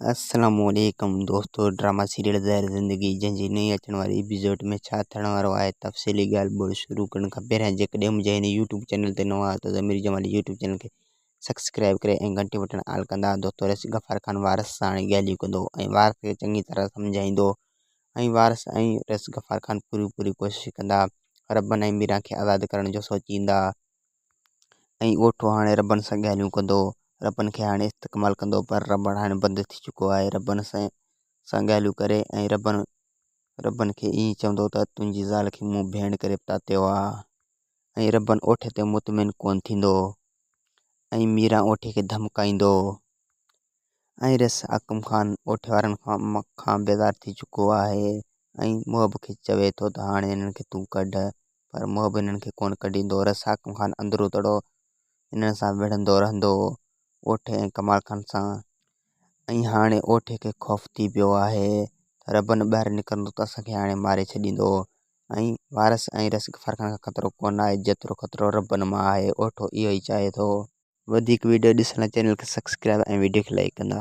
السلام عليڪم دوستو ڊراما سيريل زهر زندگي جنهن جي نئين اچڻ واري ايپيسوڊ ۾ ڇا ٿيڻ وارو آهي تفصيلي ڳالهه ٻولهه شروع ڪرڻ کان پهريان جيڪڏهن منهنجي هن يوٽيوب چينل تي نوان آهيو ته ضمير جمالي يوٽيوب چينل کي سبسڪرائب ڪري ۽ گهنٽي بٽڻ آل ڪندا دوستو رئيس غفار خان وارث سان هاڻي ڳالهيون ڪندو ۽ وارث کي چڱي طرح سمجهائيندو ۽ وارث ۽ رئيس غفار خان پوري پوري ڪوشش ڪندا ربن ۽ ميران کي آزاد ڪرڻ جو سوچيندا ۽ اوٺو هاڻي ربن سان ڳالهيون ڪندو، ربن کي هاڻي استعمال ڪندو پر ربڻ هاڻي بند ٿي چڪو آهي، ربن سان ڳالهيون ڪري ۽ ربن ربن کي ائين چوندو ته تنهنجي زال کي مون ڀيڻ ڪري پتاتيو آ ۽ ربن اوٺي تي مطمئن ڪونه ٿيندو ۽ ميران اوٺي کي ڌمڪائيندو ۽ رس حاڪم خان اوٺي وارن کان بيزار ٿي چڪو آهي ۽ محب کي چوي ٿو ته هاڻي هنن کي تون ڪڍ پر محب هنن کي ڪونه ڪڍيندو. رس حاڪم خان اندرون تڙو هنن سان وڙهندو رهندو هو، اوٺي ۽ ڪمال خان سان. ۽ هاڻي اوٺي کي خوف ٿي پيو آهي ته ربن ٻاهر نڪرندو ته اسان کي هاڻي ماري ڇڏيندو ۽ وارث ۽ رس غفار خان کان خطرو ڪونه آهي، جيترو خطرو ربن مان آهي. اوٺو اهو ئي چاهي ٿو. وڌيڪ وڊيو ڏسڻ لاء چينل کي سبسڪرائب ۽ وڊيو کي لائيڪ ڪندا.